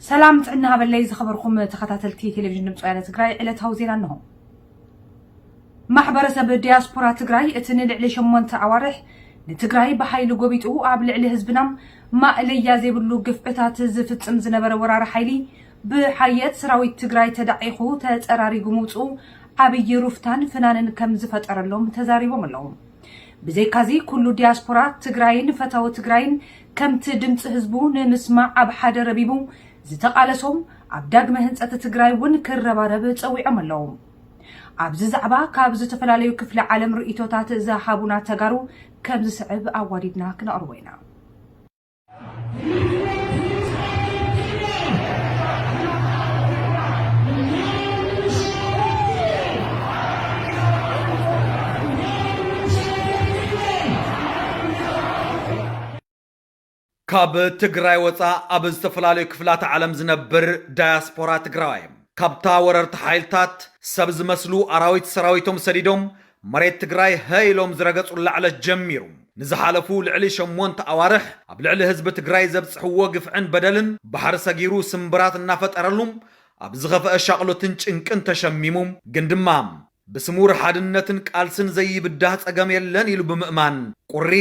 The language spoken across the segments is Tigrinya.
ሰላም ጥዕና ሃበለይ ዝኸበርኩም ተኸታተልቲ ቴሌቪዥን ድምፂ ወያነ ትግራይ፣ ዕለታዊ ዜና እንሆ። ማሕበረሰብ ዲያስፖራ ትግራይ እቲ ንልዕሊ ሸሞንተ ኣዋርሕ ንትግራይ ብሓይሊ ጎቢጡ ኣብ ልዕሊ ህዝብና ማእለያ ዘይብሉ ግፍዕታት ዝፍጽም ዝነበረ ወራሪ ሓይሊ ብሓየት ሰራዊት ትግራይ ተዳዒኹ ተጸራሪጉ ምውፅኡ ዓብዪ ሩፍታን ፍናንን ከም ዝፈጠረሎም ተዛሪቦም ኣለዉ። ብዘይካዚ ኩሉ ዲያስፖራ ትግራይን ፈታዊ ትግራይን ከምቲ ድምፂ ህዝቡ ንምስማዕ ኣብ ሓደ ረቢቡ ዝተቓለሶም ኣብ ዳግመ ህንፀት ትግራይ እውን ክረባረብ ፀዊዖም ኣለዉ። ኣብዚ ዛዕባ ካብ ዝተፈላለዩ ክፍሊ ዓለም ርእይቶታት ዝሃቡና ተጋሩ ከም ዝስዕብ ኣዋዲድና ክነቕርቦ ኢና። ካብ ትግራይ ወፃእ ኣብ ዝተፈላለዩ ክፍላት ዓለም ዝነብር ዳያስፖራ ትግራዋይ ካብታ ወረርቲ ሓይልታት ሰብ ዝመስሉ ኣራዊት ሰራዊቶም ሰዲዶም መሬት ትግራይ ሀ ኢሎም ዝረገፁላ ዕለት ጀሚሩ ንዝሓለፉ ልዕሊ ሸሞንተ ኣዋርሕ ኣብ ልዕሊ ህዝቢ ትግራይ ዘብፅሕዎ ግፍዕን በደልን ባሕሪ ሰጊሩ ስምብራት እናፈጠረሉ ኣብ ዝኸፍአ ሻቕሎትን ጭንቅን ተሸሚሙ ግን ድማ ብስሙር ሓድነትን ቃልስን ዘይብዳህ ጸገም የለን ኢሉ ብምእማን ቁሪ፣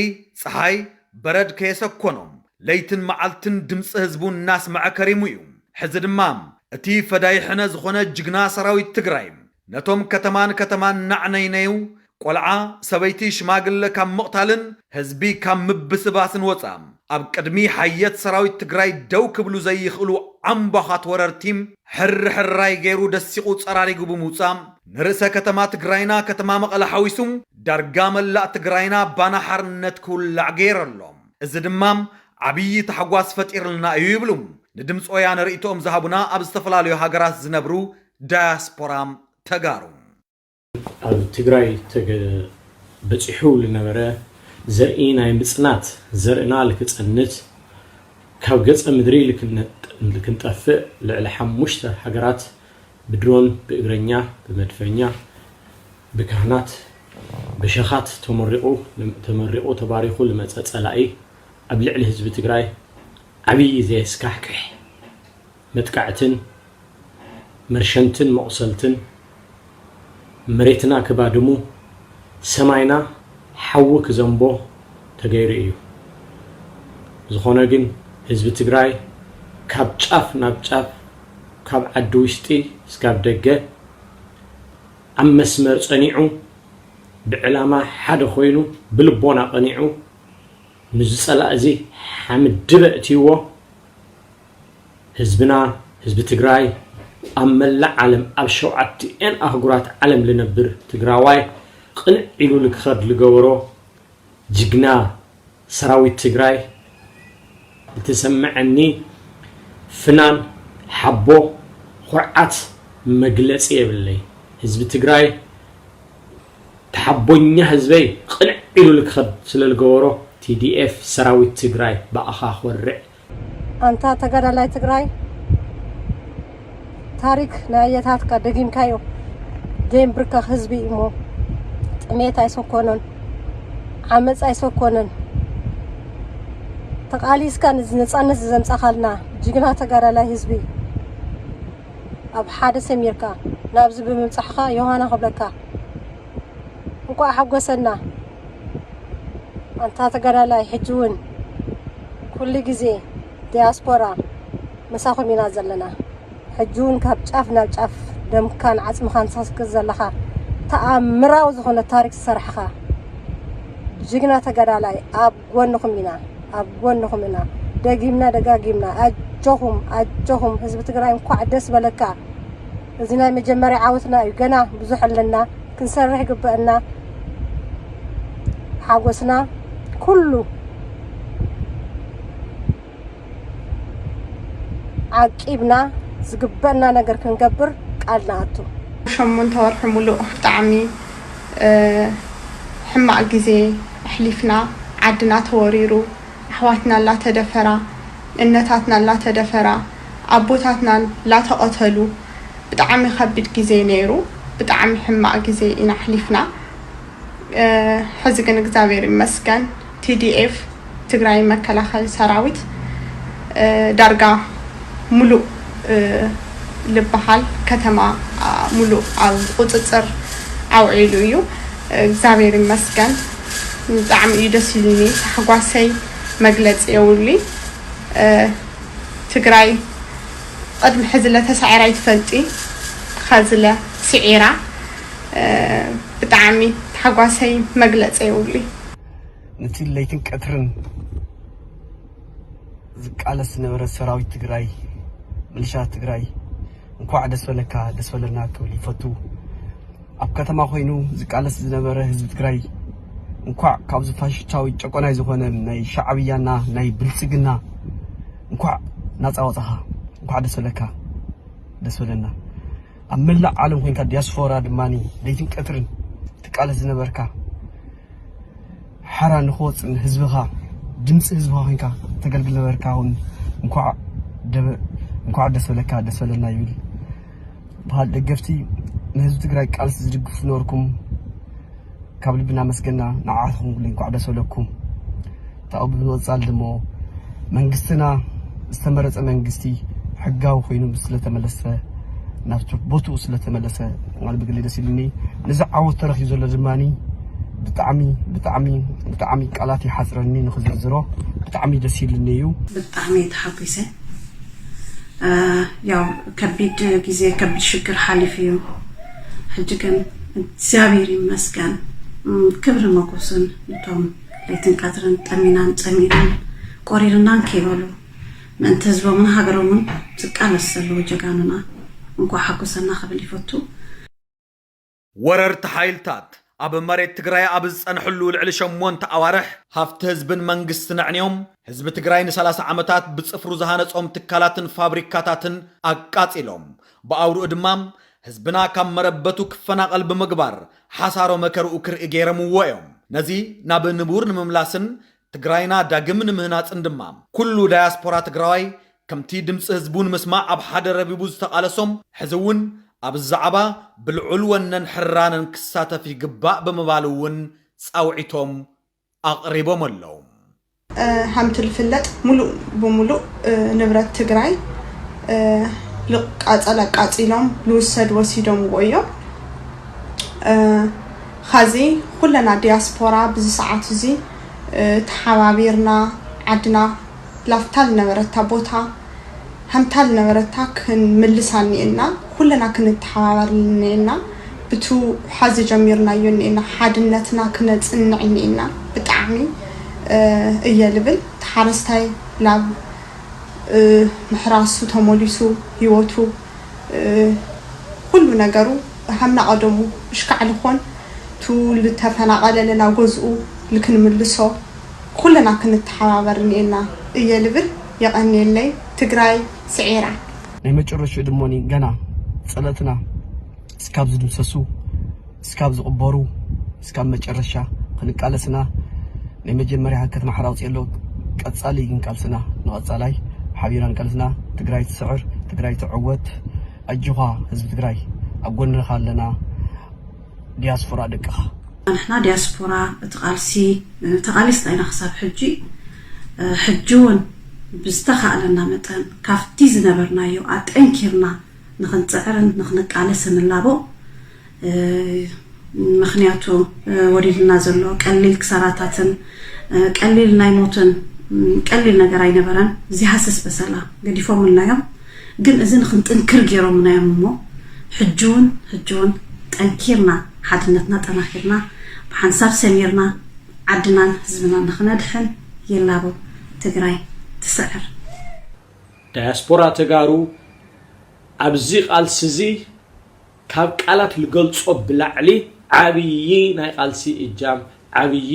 ጸሓይ፣ በረድ ከየሰኮኖም ለይትን መዓልትን ድምፂ ህዝቡ እናስመዐ ከሪሙ እዩ። ሕዚ ድማ እቲ ፈዳይ ሕነ ዝኾነ ጅግና ሰራዊት ትግራይ ነቶም ከተማን ከተማን ናዕነይነዩ ቆልዓ፣ ሰበይቲ፣ ሽማግለ ካብ ምቕታልን ህዝቢ ካብ ምብስባስን ወፃ ኣብ ቅድሚ ሓየት ሰራዊት ትግራይ ደው ክብሉ ዘይኽእሉ ዓምባኻት ወረርቲ ሕርሕራይ ገይሩ ደሲቑ ፀራሪጉ ብምውፃ ንርእሰ ከተማ ትግራይና ከተማ መቐለ ሓዊሱ ዳርጋ መላእ ትግራይና ባና ሓርነት ክውላዕ ገይሩ ኣሎ። እዚ ድማ ዓብዪ ታሕጓስ ፈጢርልና እዩ ይብሉ ንድምፂ ወያነ ርእይቶኦም ዝሃቡና ኣብ ዝተፈላለዩ ሃገራት ዝነብሩ ዳያስፖራ ተጋሩ። ኣብ ትግራይ በፂሑ ዝነበረ ዘርኢ ናይ ምፅናት ዘርእና ልክፀንት ካብ ገፀ ምድሪ ልክንጠፍእ ልዕሊ ሓሙሽተ ሃገራት ብድሮን ብእግረኛ ብመድፈኛ ብካህናት ብሸኻት ተመሪቑ ተባሪኹ ልመፀ ፀላኢ ኣብ ልዕሊ ህዝቢ ትግራይ ዓብዪ ዘየስካሕክሕ መጥቃዕትን መርሸንትን መቑሰልትን መሬትና ክባድሙ ሰማይና ሓዊ ክዘንቦ ተገይሩ እዩ። ዝኾነ ግን ህዝቢ ትግራይ ካብ ጫፍ ናብ ጫፍ ካብ ዓዲ ውሽጢ እስካብ ደገ ኣብ መስመር ፀኒዑ ብዕላማ ሓደ ኮይኑ ብልቦና ቀኒዑ ንዚ ፀላእ እዚ ሓምድ ድበ እትይዎ ህዝብና ህዝቢ ትግራይ ኣብ መላእ ዓለም ኣብ ሸውዓቲኤን ኣህጉራት ዓለም ልነብር ትግራዋይ ቅንዕ ኢሉ ልክኸድ ልገበሮ ጅግና ሰራዊት ትግራይ ልትሰምዐኒ ፍናን ሓቦ ኩርዓት መግለፂ የብለይ ህዝቢ ትግራይ ተሓቦኛ ህዝበይ ቅንዕ ኢሉ ልክኸድ ስለልገበሮ ቲ ዲ ኤፍ ሰራዊት ትግራይ ብኣኻ ኮርዕ። ኣንታ ተጋዳላይ ትግራይ ታሪክ ናይ ኣየታትካ ደጊምካዮ ዘይምብርከኽ ህዝቢ እሞ ጥሜት ኣይሰኮኖን ዓመፅ ኣይሰኮነን ተቃሊስካ ነፃነት ዘምፃኻልና ጅግና ተጋዳላይ ህዝቢ ኣብ ሓደ ሰሚርካ ናብዚ ብምብፃሕኻ ዮሃና ክብለካ እንኳዕ ሓጎሰና ኣንታ ተጋዳላይ ሕጂ እውን ኩሉ ግዜ ዲያስፖራ ምሳኹም ኢና ዘለና ሕጂ እውን ካብ ጫፍ ናብ ጫፍ ደምካን ዓፅምኻን ትሰክር ዘለኻ ተኣምራዊ ዝኾነ ታሪክ ዝሰራሕኻ ጅግና ተጋዳላይ ኣብ ጎንኹም ኢና ኣብ ጎንኹም ኢና ደጊምና ደጋጊምና ኣጆኹም ኣጆኹም ህዝቢ ትግራይ እንኳዕ ደስ በለካ እዚ ናይ መጀመርያ ዓወትና እዩ ገና ብዙሕ ኣለና ክንሰርሕ ይግበአና ሓጎስና ኩሉ ዓቂብና ዝግበአና ነገር ክንገብር ቃል ንኣቱ። ሸሞንተ ወርሒ ሙሉእ ብጣዕሚ ሕማቕ ግዜ ኣሕሊፍና፣ ዓድና ተወሪሩ፣ ኣሕዋትና ላተደፈራ፣ እነታትና ላተደፈራ፣ ኣቦታትና ላተቐተሉ፣ ብጣዕሚ ከቢድ ግዜ ነይሩ። ብጣዕሚ ሕማቕ ግዜ ኢና ኣሕሊፍና። ሕዚ ግን እግዚኣብሔር ይመስገን ቲ ዲ ኤፍ ትግራይ መከላኸሊ ሰራዊት ዳርጋ ሙሉእ ልበሃል ከተማ ሙሉእ ኣብ ቁፅፅር ኣውዒሉ እዩ። እግዚኣብሔር ይመስገን። ብጣዕሚ እዩ ደስ ኢሉኒ። ታሕጓሰይ መግለፂ የብሉይ። ትግራይ ቅድሚ ሕዝለ ተሳዒራ ይትፈልጢ። ኸዝለ ስዒራ። ብጣዕሚ ታሕጓሰይ መግለፂ የብሉይ። ነቲ ለይትን ቀትርን ዝቃለስ ዝነበረ ሰራዊት ትግራይ፣ ምልሻ ትግራይ፣ እንኳዕ ደስ በለካ ደስ በለና ክብል ይፈቱ። ኣብ ከተማ ኮይኑ ዝቃለስ ዝነበረ ህዝቢ ትግራይ፣ እንኳዕ ካብዚ ፋሽስታዊ ጨቆናይ ዝኾነ ናይ ሻዕብያና ናይ ብልፅግና እንኳዕ ናፃ ወፃኻ፣ እንኳዕ ደስ በለካ ደስ በለና። ኣብ መላእ ዓለም ኮይንካ ዲያስፖራ ድማ ለይትን ቀትርን ትቃለስ ዝነበርካ፣ ሓራ ንክወፅእ ንህዝብኻ፣ ድምፂ ህዝብኻ ኮይንካ ተገልግል ነበርካ። እውን እንኳዕ ደበ- እንኳዕ ደስ በለካ ደስ በለና ይብል። በሃል ደገፍቲ ንህዝቢ ትግራይ ቃልሲ ዝድግፉ ነበርኩም። ካብ ልቢ እናመስገና ንዓኹም እውን እንኳዕ ደስ በለኩም። ታኡ ብምቕፃል ድሞ መንግስትና ዝተመረፀ መንግስቲ ሕጋዊ ኮይኑ ስለተመለሰ፣ ናብቲ ቦትኡ ስለተመለሰ፣ ማለት ብግሊ ደስ ኢሉኒ። ነዚ ዓወት ተረኪቡ ዘሎ ድማኒ ብጣዕሚ ብጣዕሚ ብጣዕሚ ቃላት ይሓፅረኒ ንክዝርዝሮ። ብጣዕሚ ደስ ኢሉኒ እዩ። ብጣዕሚ ተሓጒሰ። ያው ከቢድ ግዜ ከቢድ ሽግር ሓሊፉ እዩ። ሕጂ ግን እግዚኣብሔር ይመስገን። ክብሪ መጎስን ነቶም ለይትን ቀትርን ጠሚናን ጸሚናን ቆሪርናን ከይበሉ ምእንቲ ህዝቦምን ሃገሮምን ዝቃለስ ዘለዉ ጀጋኑና እንኳዕ ሓጎሰና ክብል ይፈቱ። ወረርቲ ሓይልታት ኣብ መሬት ትግራይ ኣብ ዝጸንሕሉ ልዕሊ ሸሞንተ ኣዋርሕ ሃፍቲ ህዝብን መንግስትን ኣዕንዮም ህዝቢ ትግራይ ን30 ዓመታት ብጽፍሩ ዝሃነጾም ትካላትን ፋብሪካታትን ኣቃጺሎም ብኣውርኡ ድማ ህዝብና ካብ መረበቱ ክፈናቐል ብምግባር ሓሳሮ መከርኡ ክርኢ ገይረምዎ እዮም። ነዚ ናብ ንቡር ንምምላስን ትግራይና ዳግም ንምህናፅን ድማ ኩሉ ዳያስፖራ ትግራዋይ ከምቲ ድምፂ ህዝቡ ንምስማዕ ኣብ ሓደ ረቢቡ ዝተቓለሶም ሕዚ እውን ኣብ ዛዕባ ብልዑል ወነን ሕራነን ክሳተፍ ይግባእ ብምባል እውን ፃውዒቶም ኣቕሪቦም ኣለዉ። ሃምቲ ዝፍለጥ ሙሉእ ብሙሉእ ንብረት ትግራይ ልቃፀል ኣቃፂሎም ልውሰድ ወሲዶምዎ እዮም። ኻዚ ኩለና ዲያስፖራ ብዚ ሰዓት እዚ ተሓባቢርና ዓድና ላፍታ ዝነበረታ ቦታ ሃምታ ዝነበረታ ክንምልሳ እኒኤና። ኩለና ክንተሓባበር እኒኤና። ብቱ ሓዚ ጀሚርናዮ እኒኤና። ሓድነትና ክነፅንዕ እኒኤና። ብጣዕሚ እየ ልብል። ተሓረስታይ ላብ ምሕራሱ ተሞሊሱ ህይወቱ ኩሉ ነገሩ ሃምና ቀደሙ እሽካዕ ልኾን ቱ ልተፈናቐለ ለና ገዝኡ ልክንምልሶ ኩለና ክንተሓባበር እኒኤና እየ ልብል። የቐንየለይ። ትግራይ ስዒራ። ናይ መጨረሽኡ ድሞኒ ገና ጸለትና እስካብ ዝድምሰሱ እስካብ ዝቕበሩ እስካብ መጨረሻ ክንቃለስና ናይ መጀመርያ ከተማ ሓራ ውፅእ ኣሎ። ቀጻሊ ግን ቃልስና ንቐጻላይ ሓቢርና ንቃልስና። ትግራይ ትስዕር፣ ትግራይ ትዕወት። ኣጆኻ ህዝቢ ትግራይ ኣብ ጎንኻ ኣለና። ዲያስፖራ ደቅኻ። ንሕና ዲያስፖራ እቲ ቃልሲ ተቓሊስና ኢና ክሳብ ሕጂ። ሕጂ እውን ብዝተኻእለና መጠን ካብቲ ዝነበርናዮ ኣጠንኪርና ንኽንፅዕርን ንኽንቃለስን ንላቦ። ምኽንያቱ ወሪድና ዘሎ ቀሊል ክሳራታትን ቀሊል ናይ ሞትን ቀሊል ነገር ኣይነበረን። ዝሃስስ በሰላ ገዲፎምልና እዮም። ግን እዚ ንኽንጥንክር ገይሮምና እዮም እሞ ሕጂ እውን ሕጂ እውን ጠንኪርና ሓድነትና ጠናኺርና ብሓንሳብ ሰሚርና ዓድናን ህዝብናን ንኽነድሕን ይላቦ። ትግራይ ትስዕር። ዳያስፖራ ተጋሩ ኣብዚ ቃልሲ እዚ ካብ ቃላት ልገልጾ ብላዕሊ ዓብዪ ናይ ቃልሲ እጃም ዓብዪ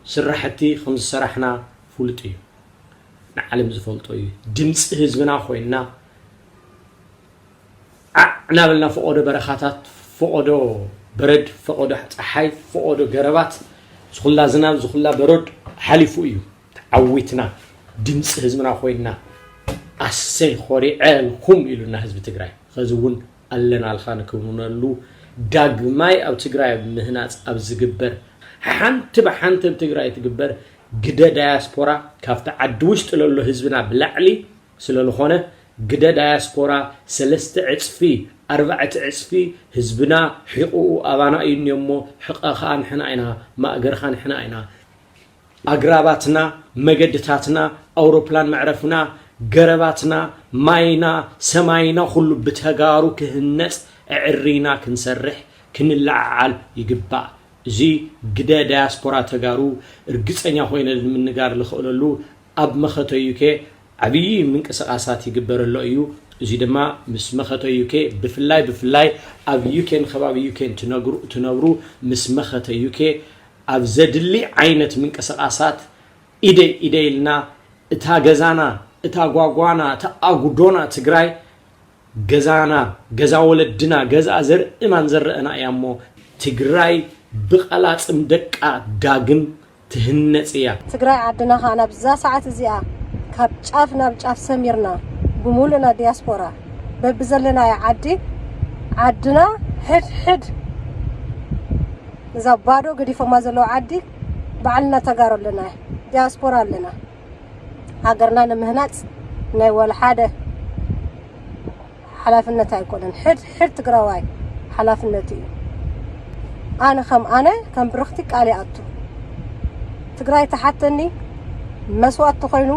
ስራሕቲ ከም ዝሰራሕና ፍሉጥ እዩ። ንዓለም ዝፈልጦ እዩ። ድምፂ ህዝብና ኮይንና ዓዕ እናበልና ፈቐዶ በረኻታት፣ ፈቐዶ በረድ፣ ፈቐዶ ፀሓይ፣ ፈቐዶ ገረባት፣ ዝኹላ ዝናብ፣ ዝኹላ በረድ ሓሊፉ እዩ። ተዓዊትና ድምፂ ህዝብና ኮይንና ኣሰይ ኾሪዐልኩም ኢሉና ህዝቢ ትግራይ። ኸዚ እውን ኣለናልካ ንክውንነሉ ዳግማይ ኣብ ትግራይ ኣብ ምህናፅ ኣብ ዝግበር ሓንቲ ብሓንቲ ኣብ ትግራይ ትግበር ግደ ዳያስፖራ ካብቲ ዓዲ ውሽጢ ለሎ ህዝብና ብላዕሊ ስለልኾነ ግደ ዳያስፖራ ሰለስተ ዕፅፊ ኣርባዕተ ዕፅፊ ህዝብና ሒቑኡ ኣባና እዩ እኒኦሞ። ሕቐኻ ንሕና ኢና፣ ማእገርኻ ንሕና ኢና። ኣግራባትና፣ መገድታትና፣ ኣውሮፕላን መዕረፍና፣ ገረባትና፣ ማይና፣ ሰማይና ኩሉ ብተጋሩ ክህነፅ ኣዕሪና ክንሰርሕ ክንለዓዓል ይግባእ። እዚ ግደ ዳያስፖራ ተጋሩ እርግፀኛ ኮይነ ንምንጋር ልኽእለሉ ኣብ መኸተ ዩኬ ዓብዪ ምንቅስቓሳት ይግበረሎ እዩ። እዚ ድማ ምስ መኸተ ዩኬ ብፍላይ ብፍላይ ኣብ ዩኬን ከባቢ ዩኬን ትነግሩ ትነብሩ ምስ መኸተ ዩኬ ኣብ ዘድሊ ዓይነት ምንቅስቓሳት ኢደይ ኢደይ ኢልና እታ ገዛና እታ ጓጓና እታ ኣጉዶና ትግራይ ገዛና ገዛ ወለድና ገዛ ዘርእማን ዘረእና እያ እሞ ትግራይ ብቐላፅም ደቃ ዳግም ትህነፅ እያ። ትግራይ ዓድና ከዓ ናብዛ ሰዓት እዚኣ ካብ ጫፍ ናብ ጫፍ ሰሚርና ብሙሉእና ዲያስፖራ በብዘለናዮ ዓዲ ዓድና ሕድ ሕድ እዛ ባዶ ገዲፎማ ዘለዉ ዓዲ ባዕልና ተጋሩ ኣለና፣ ዲያስፖራ ኣለና። ሃገርና ንምህናፅ ናይ ዋላ ሓደ ሓላፍነት ኣይኮነን። ሕድ ሕድ ትግራዋይ ሓላፍነቱ እዩ። ኣነ ከም ኣነ ከም ብርኽቲ ቃል ይኣቱ። ትግራይ ተሓተኒ መስዋእቲ ተኾይኑ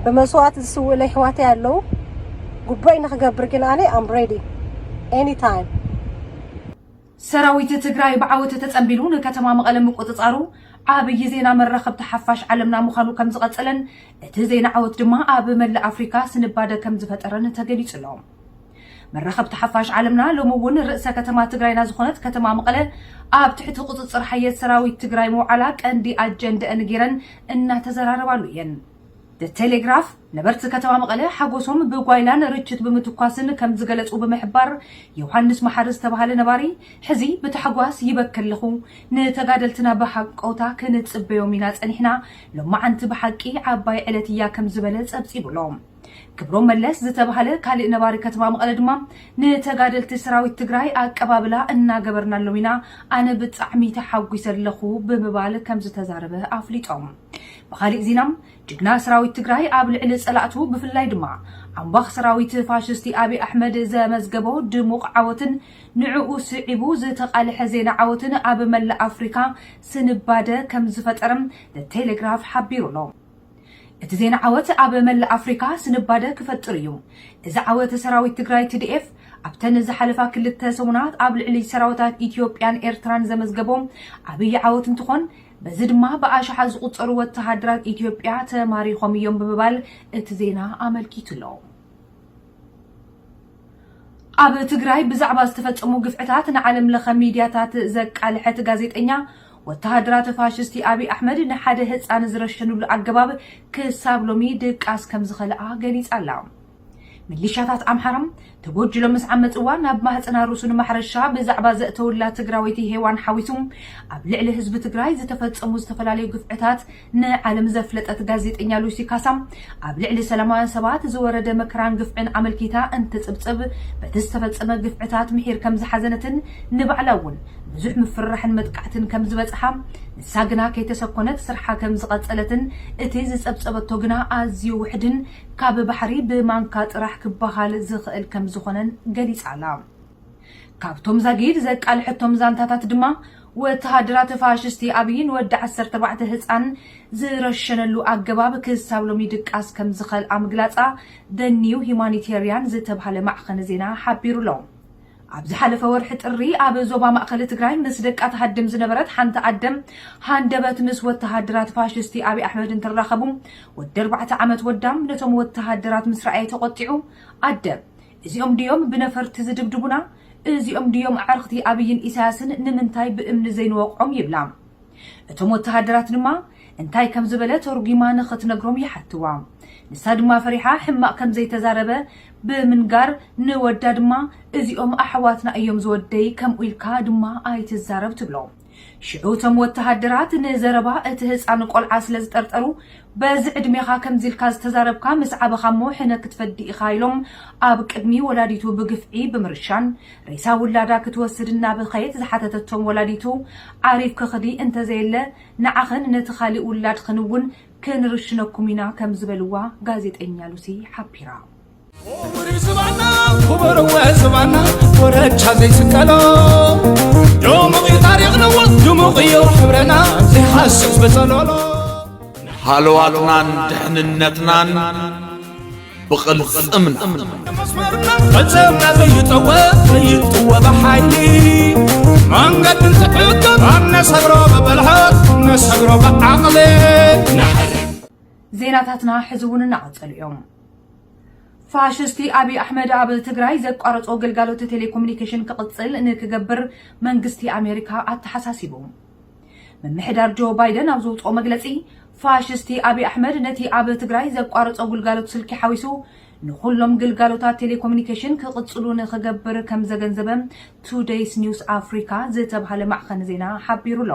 ብመስዋእቲ ዝስውእለይ ኣሕዋተይ ኣለዉ። ግቡእይ ንኽገብር ግን ኣነ I'm ready any time። ሰራዊት ትግራይ ብዓወት ተጸንቢሉ ንከተማ መቐለ ምቁጽጻሩ ዓብዪ ዜና መራኸብቲ ሓፋሽ ዓለምና ምዃኑ ከም ዝቐጸለን እቲ ዜና ዓወት ድማ ኣብ መላእ ኣፍሪካ ስንባደ ከም ዝፈጠረን ተገሊጹ ኣሎ። መራኸብቲ ሓፋሽ ዓለምና ሎሚ እውን ርእሰ ከተማ ትግራይና ዝኾነት ከተማ መቐለ ኣብ ትሕቲ ቁጽጽር ሓየት ሰራዊት ትግራይ ምውዓላ ቀንዲ ኣጀንደአን ገይረን እናተዘራረባሉ እየን። ቴሌግራፍ ነበርቲ ከተማ መቐለ ሓጎሶም ብጓይላን ርችት ብምትኳስን ከም ዝገለፁ ብምሕባር ዮሃንስ መሓሪ ዝተባሃለ ነባሪ ሕዚ ብታሕጓስ ይበኪ ኣለኹ፣ ንተጋደልትና ብሃንቀውታ ክንፅበዮም ኢና ፀኒሕና፣ ሎማዓንቲ ብሓቂ ዓባይ ዕለት እያ ከም ዝበለ ፀብፂቡ ኣሎ። ክብሮም መለስ ዝተባሃለ ካሊእ ነባሪ ከተማ መቐለ ድማ ንተጋደልቲ ሰራዊት ትግራይ ኣቀባብላ እናገበርናሎም ኢና፣ ኣነ ብጣዕሚ ተሓጒሰ ኣለኹ ብምባል ከም ዝተዛረበ ኣፍሊጦም። ብኻሊእ ዜና ጅግና ሰራዊት ትግራይ ኣብ ልዕሊ ፀላእቱ ብፍላይ ድማ ኣምባኽ ሰራዊት ፋሽስቲ ኣብይ ኣሕመድ ዘመዝገቦ ድሙቕ ዓወትን ንዕኡ ስዒቡ ዝተቓልሐ ዜና ዓወትን ኣብ መላእ ኣፍሪካ ስንባደ ከም ዝፈጠረ ቴሌግራፍ ሓቢሩ ኣሎ። እቲ ዜና ዓወት ኣብ መላእ ኣፍሪካ ስንባደ ክፈጥር እዩ። እዚ ዓወት ሰራዊት ትግራይ ቲ ዲ ኤፍ ኣብተን ዝሓለፋ ክልተ ሰሙናት ኣብ ልዕሊ ሰራዊታት ኢትዮጵያን ኤርትራን ዘመዝገቦ ዓብዪ ዓወት እንትኾን በዚ ድማ ብኣሽሓት ዝቑጸሩ ወተሃደራት ኢትዮጵያ ተማሪኾም እዮም ብምባል እቲ ዜና ኣመልኪቱ ኣሎ። ኣብ ትግራይ ብዛዕባ ዝተፈጸሙ ግፍዕታት ንዓለም ለኸ ሚድያታት ዘቃልሐት ጋዜጠኛ ወተሃደራት ፋሽስቲ ኣብይ ኣሕመድ ንሓደ ህፃን ዝረሸንሉ ኣገባብ ክሳብ ሎሚ ድቃስ ከም ዝኸልኣ ገሊጻ ኣላ። ሚሊሻታት ኣምሓራ ተጎጅሎም ምስ ዓመፅዋ ናብ ማህፀና ርሱን ማሕረሻ ብዛዕባ ዘእተውላ ትግራወይቲ ሄዋን ሓዊሱ ኣብ ልዕሊ ህዝቢ ትግራይ ዝተፈፀሙ ዝተፈላለዩ ግፍዕታት ንዓለም ዘፍለጠት ጋዜጠኛ ሉሲ ካሳ ኣብ ልዕሊ ሰላማውያን ሰባት ዝወረደ መከራን ግፍዕን ኣመልኪታ እንትፅብፅብ በቲ ዝተፈፀመ ግፍዕታት ምሒር ከም ዝሓዘነትን ንባዕላ እውን ብዙሕ ምፍርራሕን መጥቃዕትን ከም ዝበፅሓ ንሳ ግና ከይተሰኮነት ስርሓ ከም ዝቐፀለትን እቲ ዝፀብፀበቶ ግና ኣዝዩ ውሕድን ካብ ባሕሪ ብማንካ ጥራሕ ክበሃል ዝኽእል ከም ዝኾነን ገሊፃ ኣላ። ካብቶም ዛጊድ ዘቃልሐቶም ዛንታታት ድማ ወተሃደራት ፋሽስቲ ኣብይ ንወዲ ዓሰርተ ኣርባዕተ ህፃን ዝረሸነሉ ኣገባብ ክሳብ ሎሚ ድቃስ ከም ዝኸልኣ ምግላፃ The New Humanitarian ዝተብሃለ ማዕኸን ዜና ሓቢሩ ኣሎ። ኣብ ዝሓለፈ ወርሒ ጥሪ ኣብ ዞባ ማእኸል ትግራይ ምስ ደቃ ትሃድም ዝነበረት ሓንቲ ኣደ ሃንደበት ምስ ወተሃደራት ፋሽስቲ ኣብይ ኣሕመድ እንትራኸቡ ወዲ ኣርባዕተ ዓመት ወዳ ነቶም ወተሃደራት ምስ ረኣየ ተቖጢዑ ኣደ እዚኦም ድዮም ብነፈርቲ ዝድብድቡና? እዚኦም ድዮም ኣዕርኽቲ ኣብይን ኢሳያስን ንምንታይ ብእምኒ ዘይንወቕዖም ይብላ። እቶም ወተሃደራት ድማ እንታይ ከም ዝበለ ተርጒማ ንኽትነግሮም ይሓትዋ። ንሳ ድማ ፈሪሓ ሕማቕ ከም ዘይተዛረበ ብምንጋር ንወዳ ድማ እዚኦም ኣሕዋትና እዮም ዝወደይ ከምኡ ኢልካ ድማ ኣይትዛረብ ትብሎ። ሽዑ እቶም ወተሃደራት ንዘረባ እቲ ህፃን ቆልዓ ስለ ዝጠርጠሩ በዚ ዕድሜኻ ከምዚ ኢልካ ዝተዛረብካ ምስ ዓበኻ እሞ ሕነ ክትፈዲ ኢኻ ኢሎም ኣብ ቅድሚ ወላዲቱ ብግፍዒ ብምርሻን ሬሳ ውላዳ ክትወስድ እናበኸየት ዝሓተተቶም ወላዲቱ ዓሪፍ ክኽዲ እንተዘየለ ንዓኽን ነቲ ካሊእ ውላድኽን እውን ክንርሽነኩም ኢና ከም ዝበልዋ ጋዜጠኛ ሉሲ ሓቢራ። ክቡር ዝባና ክቡር ወ ዝባና ኮረቻ ዘይስቀሎ ድሙቕ እዩ ታሪኽና ድሙቕ እዩ ሕብረና ዘይሃስስ ብጸሎሎ ሃለዋትናን ድሕንነትናን ብቕልጽምና መስመርና ፈጸምና ዘይጠወ ዘይጥወ ብሓይሊ መንገዲ እንትሕግር ኣነሰግሮ ብብልሓት ነሰግሮ ብዓቕሊ ዜናታትና ሕዚ እውን እናቐጸሉ እዮም። ፋሽስቲ ኣብይ ኣሕመድ ኣብ ትግራይ ዘቋረጾ ግልጋሎት ቴሌኮሙኒኬሽን ክቕጽል ንክገብር መንግስቲ ኣሜሪካ ኣተሓሳሲቡ። ምምሕዳር ጆ ባይደን ኣብ ዘውፅኦ መግለፂ፣ ፋሽስቲ ኣብይ ኣሕመድ ነቲ ኣብ ትግራይ ዘቋረጾ ግልጋሎት ስልኪ ሓዊሱ ንኹሎም ግልጋሎታት ቴሌኮሙኒኬሽን ክቕጽሉ ንክገብር ከም ዘገንዘበ ቱደይስ ኒውስ ኣፍሪካ ዝተብሃለ ማዕኸን ዜና ሓቢሩ ኣሎ።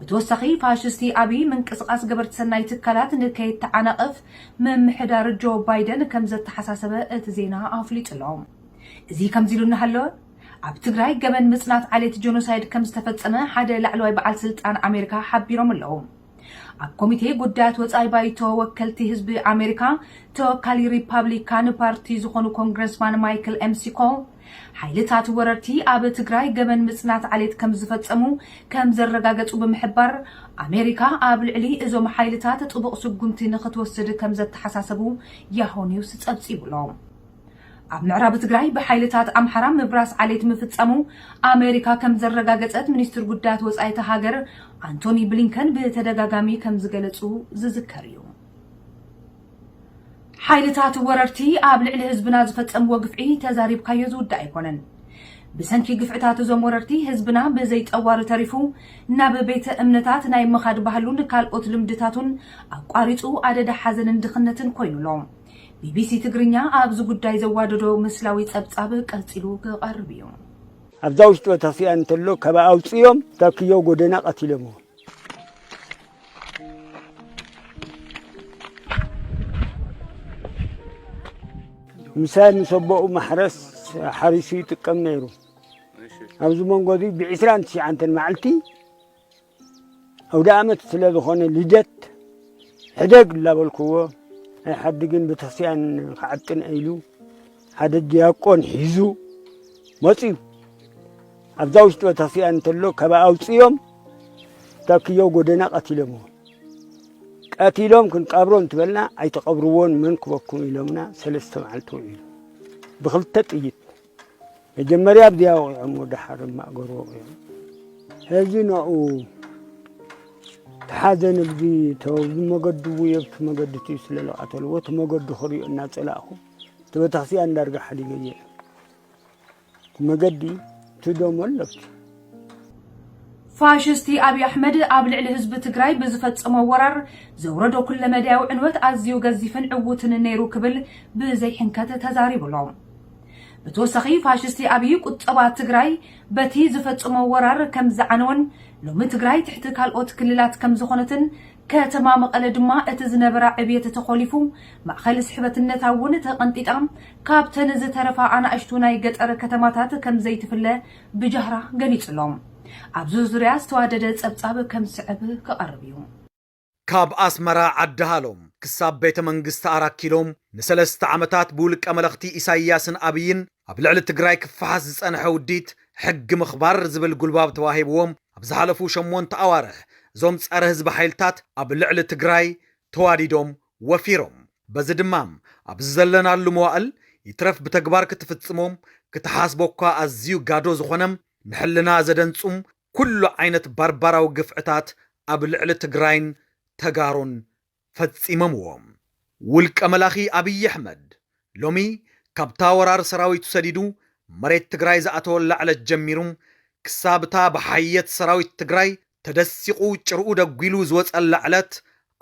ብተወሳኺ ፋሽስቲ ኣብይ ምንቅስቓስ ገበርቲ ሰናይ ትካላት ንከይተዓናቐፍ ምምሕዳር ጆ ባይደን ከም ዘተሓሳሰበ እቲ ዜና ኣፍሊጡ ኣሎ። እዚ ከምዚ ኢሉ እናሃለወ ኣብ ትግራይ ገበን ምፅናት ዓሌት ጆኖሳይድ ከም ዝተፈፀመ ሓደ ላዕለዋይ በዓል ስልጣን ኣሜሪካ ሓቢሮም ኣለዉ። ኣብ ኮሚቴ ጉዳያት ወፃኢ ባይቶ ወከልቲ ህዝቢ ኣሜሪካ ተወካሊ ሪፓብሊካን ፓርቲ ዝኾኑ ኮንግረስማን ማይክል ኤምሲኮ ሓይልታት ወረርቲ ኣብ ትግራይ ገበን ምፅናት ዓሌት ከም ዝፈፀሙ ከም ዘረጋገፁ ብምሕባር ኣሜሪካ ኣብ ልዕሊ እዞም ሓይልታት ጥቡቕ ስጉምቲ ንክትወስድ ከም ዘተሓሳሰቡ ያሆ ኒውስ ፀብፂቡ ኣሎ። ኣብ ምዕራብ ትግራይ ብሓይልታት ኣምሓራ ምብራስ ዓሌት ምፍፃሙ ኣሜሪካ ከም ዘረጋገፀት ሚኒስትር ጉዳያት ወፃኢ እታ ሃገር ኣንቶኒ ብሊንከን ብተደጋጋሚ ከም ዝገለፁ ዝዝከር እዩ። ሓይልታት ወረርቲ ኣብ ልዕሊ ህዝብና ዝፈፀምዎ ግፍዒ ተዛሪብካዮ ዝውዳእ ኣይኮነን። ብሰንኪ ግፍዕታት እዞም ወረርቲ ህዝብና ብዘይጠዋሪ ተሪፉ ናብ ቤተ እምነታት ናይ ምኻድ ባህሉን ካልኦት ልምድታቱን ኣቋሪፁ ኣደዳ ሓዘንን ድኽነትን ኮይኑ ኣሎ። ቢቢሲ ትግርኛ ኣብዚ ጉዳይ ዘዋደዶ ምስላዊ ጸብጻብ ቀጺሉ ክቐርብ እዩ። ኣብዛ ውሽጢ ቤተክርስትያን እንተሎ ካብ ኣውፅዮም ታክዮ ጎደና ቀቲሎምዎ። ምሳይ ምስ ኣቦኡ ማሕረስ ሓሪሱ ይጥቀም ነይሩ። ኣብዚ መንጎ እዚ ብዒስራን ትሽዓተን መዓልቲ ኣውደ ኣመት ስለ ዝኾነ ልደት ሕደግ እናበልክዎ ኣይሓድግን፣ ቤተክርስትያን ክዓጥን ኢሉ ሓደ ዲያቆን ሒዙ መፅዩ። ኣብዛ ውሽጢ ቤተክርስትያን እንተሎ ካብ ኣውፅዮም ታክዮ ጎደና ቀቲሎምዎ። ቀቲሎም ክንቀብሮ እንትበልና ኣይትቐብርዎን መን ክበኩም ኢሎምና ሰለስተ መዓልቲ ውዒሉ ብክልተ ጥይት። መጀመርያ ኣብዚኣ ወቒዖም ወደ ሓር ማእገሩ ወቒዖም። ሕዚ ናኡ ተሓዘን ኣብዚ ተወብዚ መገዱ ውየብቲ መገዲ ትዩ ስለ ለቓተልዎ እቲ መገዱ ክሪኦ እናጸላእኹ እቲ ቤተክርስትያን ዳርጋ ሓዲገዮ። እቲ መገዲ ትደሞ ኣለብቲ። ፋሽስቲ ኣብይ ኣሕመድ ኣብ ልዕሊ ህዝቢ ትግራይ ብዝፈጸሞ ወራር ዘውረዶ ኩለመዳያዊ ዕንወት ኣዝዩ ገዚፍን ዕዉትን ነይሩ ክብል ብዘይሕንከት ተዛሪቡ ኣሎ። ብተወሳኺ ፋሽስቲ ኣብይ ቁጠባ ትግራይ በቲ ዝፈጸሞ ወራር ከም ዝዓነወን ሎሚ ትግራይ ትሕቲ ካልኦት ክልላት ከም ዝኾነትን ከተማ መቐለ ድማ እቲ ዝነበራ ዕብየት ተኾሊፉ ማእኸል ስሕበትነታ እውን ተቐንጢጣ ካብተን ዝተረፋ ኣናእሽቱ ናይ ገጠር ከተማታት ከም ዘይትፍለ ብጃህራ ገሊጹ ኣሎ። ኣብዚ ዙርያ ዝተዋደደ ጸብጻብ ከም ዝስዕብ ክቐርብ እዩ። ካብ ኣስመራ ዓዲ ሃሎም ክሳብ ቤተ መንግስቲ ኣራት ኪሎ ንሰለስተ ዓመታት ብውልቀ መለኽቲ ኢሳይያስን ኣብይን ኣብ ልዕሊ ትግራይ ክፈሓስ ዝጸንሐ ውዲት ሕጊ ምኽባር ዝብል ጉልባብ ተዋሂብዎም ኣብ ዝሓለፉ ሸሞንተ ኣዋርሕ እዞም ጸረ ህዝቢ ሓይልታት ኣብ ልዕሊ ትግራይ ተዋዲዶም ወፊሮም። በዚ ድማ ኣብዚ ዘለናሉ መዋእል ይትረፍ ብተግባር ክትፍጽሞም ክትሓስቦ እኳ ኣዝዩ ጋዶ ዝኾነ ንሕልና ዘደንጹም ኩሉ ዓይነት ባርባራዊ ግፍዕታት ኣብ ልዕሊ ትግራይን ተጋሩን ፈጺሞምዎ። ውልቀ መላኺ ኣብይ ኣሕመድ ሎሚ ካብታ ወራር ሰራዊቱ ሰዲዱ መሬት ትግራይ ዝኣተወላ ዕለት ጀሚሩ ክሳብ እታ ብሓየት ሰራዊት ትግራይ ተደሲቑ ጭርኡ ደጒሉ ዝወጸላ ዕለት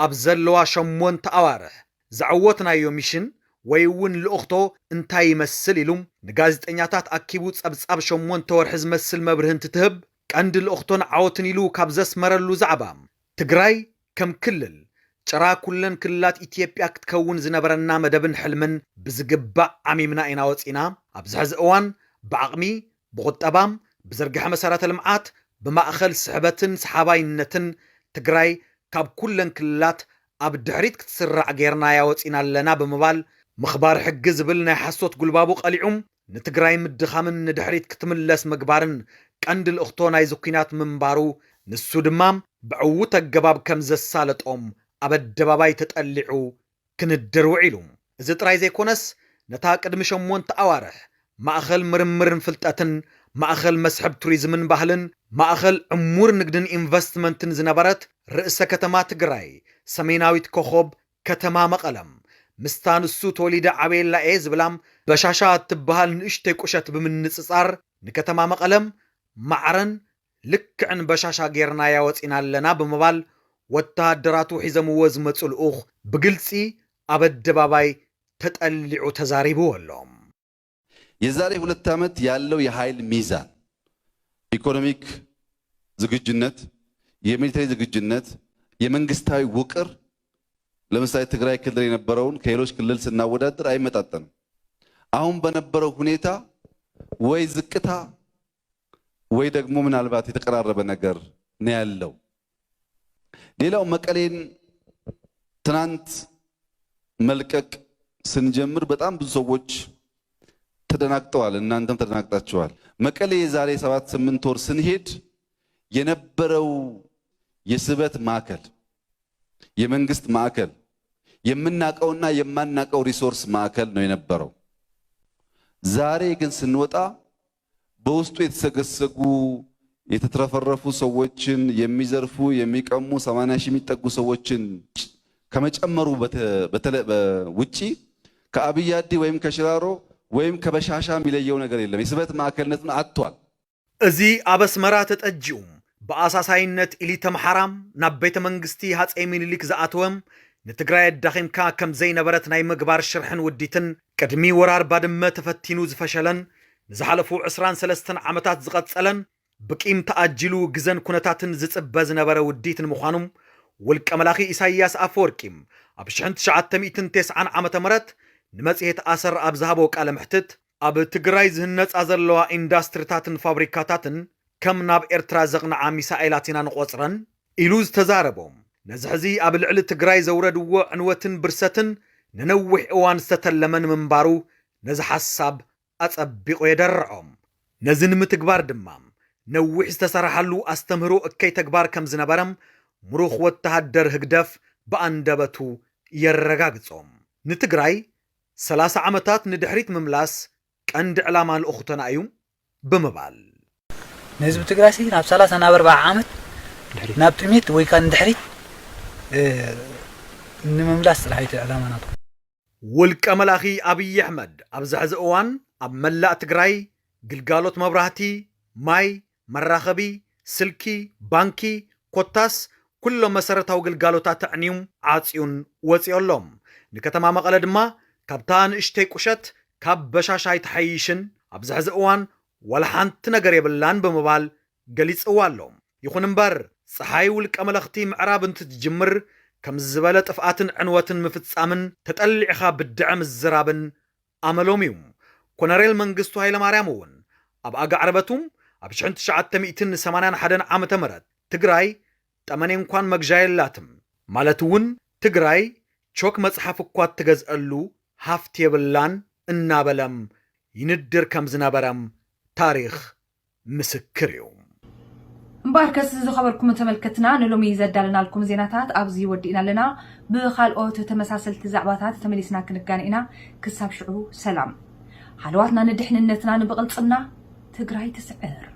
ኣብ ዘለዋ ሸሞንተ ኣዋርሕ ዘዐወትናዮ ሚሽን ወይ እውን ልኡኽቶ እንታይ ይመስል ኢሉ ንጋዜጠኛታት ኣኪቡ ጸብጻብ ሸሞንተ ወርሒ ዝመስል መብርሂ እንትትህብ ቀንዲ ልኡኽቶን ዓወትን ኢሉ ካብ ዘስመረሉ ዛዕባ ትግራይ ከም ክልል ጭራ ኩለን ክልላት ኢትዮጵያ ክትከውን ዝነበረና መደብን ሕልምን ብዝግባእ ዓሚምና ኢና ወፂና። ኣብዚ ሕዚ እዋን ብዓቕሚ፣ ብቁጠባ፣ ብዝርግሐ መሰረተ ልምዓት፣ ብማእኸል ስሕበትን ሰሓባይነትን ትግራይ ካብ ኩለን ክልላት ኣብ ድሕሪት ክትስራዕ ገይርናያ ወፂና ኣለና ብምባል ምኽባር ሕጊ ዝብል ናይ ሓሶት ጉልባቡ ቀሊዑ ንትግራይ ምድኻምን ንድሕሪት ክትምለስ ምግባርን ቀንዲ ልእኽቶ ናይዚ ኲናት ምንባሩ፣ ንሱ ድማ ብዕዉት ኣገባብ ከም ዘሳለጦም ኣብ ኣደባባይ ተጠሊዑ ክንድር ውዒሉ። እዚ ጥራይ ዘይኮነስ፣ ነታ ቅድሚ ሸሞንተ ኣዋርሕ ማእኸል ምርምርን ፍልጠትን፣ ማእኸል መስሕብ ቱሪዝምን ባህልን፣ ማእኸል ዕሙር ንግድን ኢንቨስትመንትን ዝነበረት ርእሰ ከተማ ትግራይ፣ ሰሜናዊት ኮኾብ ከተማ መቐለም፣ ምስታ ንሱ ተወሊደ ዓበየላ እየ ዝብላም በሻሻ እትበሃል ንእሽተይ ቁሸት ብምንጽጻር፣ ንከተማ መቐለም ማዕረን ልክዕን በሻሻ ጌርናያ ወጺና ኣለና ብምባል፣ ወተሃደራቱ ሒዘምዎ ዝመጹ ልኡኽ ብግልጺ ኣብ ኣደባባይ ተጠሊዑ ተዛሪብዎ ኣሎ። የዛሬ ሁለት ዓመት ያለው የኃይል ሚዛን፣ ኢኮኖሚክ ዝግጁነት፣ የሚሊተሪ ዝግጁነት፣ የመንግስታዊ ውቅር፣ ለምሳሌ ትግራይ ክልል የነበረውን ከሌሎች ክልል ስናወዳድር አይመጣጠንም። አሁን በነበረው ሁኔታ ወይ ዝቅታ ወይ ደግሞ ምናልባት የተቀራረበ ነገር ነው ያለው። ሌላው መቀሌን ትናንት መልቀቅ ስንጀምር በጣም ብዙ ሰዎች ተደናግጠዋል። እናንተም ተደናግጣችኋል። መቀሌ የዛሬ ሰባት ስምንት ወር ስንሄድ የነበረው የስበት ማዕከል፣ የመንግስት ማዕከል፣ የምናቀውና የማናቀው ሪሶርስ ማዕከል ነው የነበረው። ዛሬ ግን ስንወጣ በውስጡ የተሰገሰጉ የተትረፈረፉ ሰዎችን የሚዘርፉ የሚቀሙ ሰማንያ ሺህ የሚጠጉ ሰዎችን ከመጨመሩ ውጪ ከአብያዲ ወይም ከሽራሮ ወይም ከበሻሻ የሚለየው ነገር የለም። የስበት ማዕከልነቱን አጥቷል። እዚ ኣብ ኣስመራ ተጠጂኡ ብኣሳሳይነት ኢሊተ ኣምሓራ ናብ ቤተ መንግስቲ ሃፀይ ሚኒሊክ ዝኣተወ፣ ንትግራይ ኣዳኺምካ ከም ዘይነበረት ናይ ምግባር ሽርሕን ውዲትን፣ ቅድሚ ወራር ባድመ ተፈቲኑ ዝፈሸለን ንዝሓለፉ ዕስራን ሰለስተን ዓመታት ዝቐጸለን ብቂም ተኣጂሉ ግዘን ኩነታትን ዝጽበ ዝነበረ ውዲት ንምዃኑ፣ ውልቀ መላኺ ኢሳይያስ ኣፈወርቂ ኣብ ሽሕን ትሽዓተ ሚእትን ተስዓን ዓመተ ምህረት ንመጽሔት ኣሰር ኣብ ዝሃቦ ቃለ መሕትት፣ ኣብ ትግራይ ዝህነጻ ዘለዋ ኢንዳስትሪታትን ፋብሪካታትን ከም ናብ ኤርትራ ዘቕንዓ ሚሳኤላት ኢና ንቖጽረን ኢሉ ዝተዛረቦ፣ ነዚ ሕዚ ኣብ ልዕሊ ትግራይ ዘውረድዎ ዕንወትን ብርሰትን ንነዊሕ እዋን ዝተተለመ ንምንባሩ ነዚ ሓሳብ ኣጸቢቑ የደርዖ። ነዚ ንምትግባር ድማ ነዊሕ ዝተሰራሓሉ ኣስተምህሮ እከይ ተግባር ከም ዝነበረ ምሩኽ ወተሃደር ህግደፍ ብኣንደበቱ የረጋግጾ። ንትግራይ ሰላሳ ዓመታት ንድሕሪት ምምላስ ቀንዲ ዕላማ ልኡኽቶና እዩ ብምባል። ንህዝቢ ትግራይ ሲ ናብ ሰላሳ ናብ ኣርባዓ ዓመት ናብ ጥሜት ወይ ከዓ ንድሕሪት ንምምላስ ጥራሕ እዩ ዕላማ ናቱ። ውልቀ መላኺ ኣብይ ኣሕመድ ኣብዚ ሕዚ እዋን ኣብ መላእ ትግራይ ግልጋሎት መብራህቲ፣ ማይ፣ መራኸቢ፣ ስልኪ፣ ባንኪ ኮታስ ኩሎም መሰረታዊ ግልጋሎታት ኣዕንዩ ዓፅዩን ወፂኡ ኣሎ። ንከተማ መቐለ ድማ ካብታ ንእሽተይ ቁሸት ካብ በሻሻ ኣይትሓይሽን፣ ኣብዚ ሕዚ እዋን ዋላ ሓንቲ ነገር የብላን ብምባል ገሊፅዋ ኣሎ። ይኹን እምበር ፀሓይ ውልቀ መለኽቲ ምዕራብ እንትትጅምር ከምዚ ዝበለ ጥፍኣትን ዕንወትን ምፍፃምን ተጠሊዕኻ ብድዐ ምዝራብን ኣመሎም እዩ። ኮነሬል መንግስቱ ሃይለማርያም እውን ኣብ ኣጋዕርበቱ ኣብ ሽሕን ትሽዓተ ሚእትን ሰማንያን ሓደን ዓመተ ምህረት ትግራይ ጠመኔ እንኳን መግዣ የላትም ማለት እውን ትግራይ ቾክ መፅሓፍ እኳ እትገዝአሉ ሃፍቲ የብላን እናበለም ይንድር ከም ዝነበረም ታሪኽ ምስክር እዩ። እምበኣርከስ ዝኸበርኩም ተመልከትና ንሎሚ ዘዳለናልኩም ዜናታት ኣብዚ ወዲእና ኣለና። ብኻልኦት ተመሳሰልቲ ዛዕባታት ተመሊስና ክንገናኝ ኢና። ክሳብ ሽዑ ሰላም። ሃለዋትና ንድሕንነትና ንብቕልፅምና ትግራይ ትስዕር።